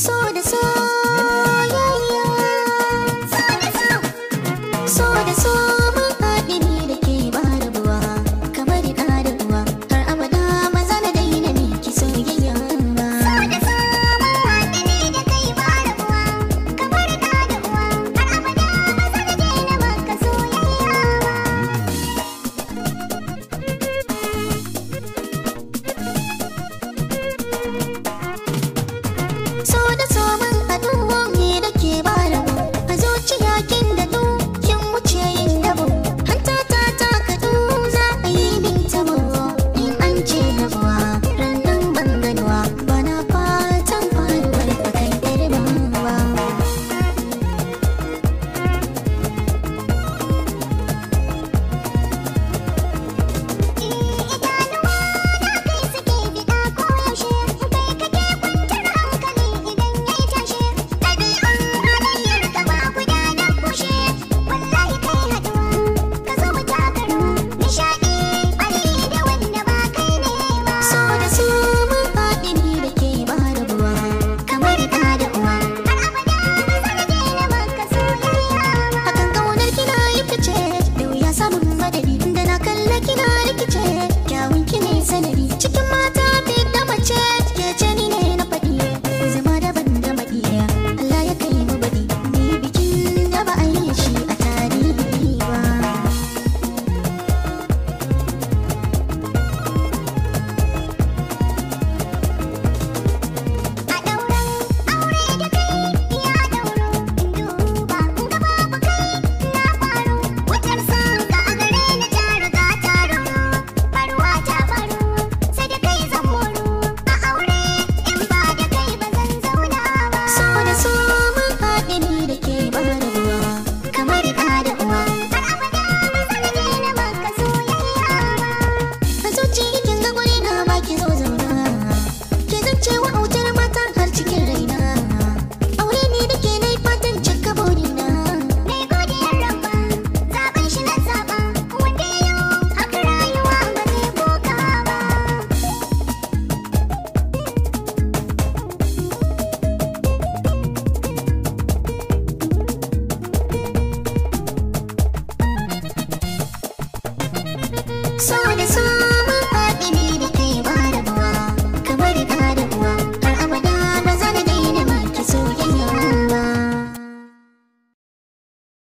So da soyayya, so da so, so da so mun haɗi ni da ke ba rabuwa, kamar da da uwa har abada maza na daina miki soyayya ba. So da so mun haɗu ni da kai ba rabuwa, kamar da da uwa har abada ba za na daina maka soyayya ba. So da so mun haɗu ni da ke ba rabu, a zuciya kin daɗu kin wuce yin dabo, hanta ta ta kaɗu za a yi min tabo, in an ce rabuwa rannan ban ganuwa, bana fatan faruwar bakan girma ba. Idanuwa na kai suke biɗa koyaushe, kai kake kwantar hankali idan yayi tashe. Ɗabi'un halayyar ka ba guda na kushe, wallahi kai haɗuwa ka zo mu taka rawa. Nishaɗi bali da wanda ba kai ne ba. So da so mun haɗi ni da ke ba rabuwa, kamar ɗa da uwa. Har abada ba za na daina maka soyayya ba. Hakan ƙaunar kina yi fice, da wuya samun madadi, da na kalla kina rikice, kyawun ki ne sanadi. Cikin mata fi da mace, ke ce ni ne na faɗi, zama daban da maɗi. Allah ya kai mu baɗi, ni bikin da ba a yi shi a tarihi ba. A ɗauran aure da kai ya ɗauro, in duba in ga babu kai na faru. Wutar son ka a gare ni ta riga ta ruru, faruwa ta faru sai da kai zan moru. A aure in ba da kai ba zan zauna ba. So da so mun haɗi ni da ke ba rabuwa, kamar ɗa da uwa. Har abada ba za na daina maka soyayya ba. A zuciya kin ga guri na baki zo zauna, ke zance wa autar mata har cikin raina. Aure ne da ke nai fatan cika burina. Mai godiyar rabba, zaɓen shi na zaɓa, wanda ya yi haka rayuwa ba zai koka ba. So da so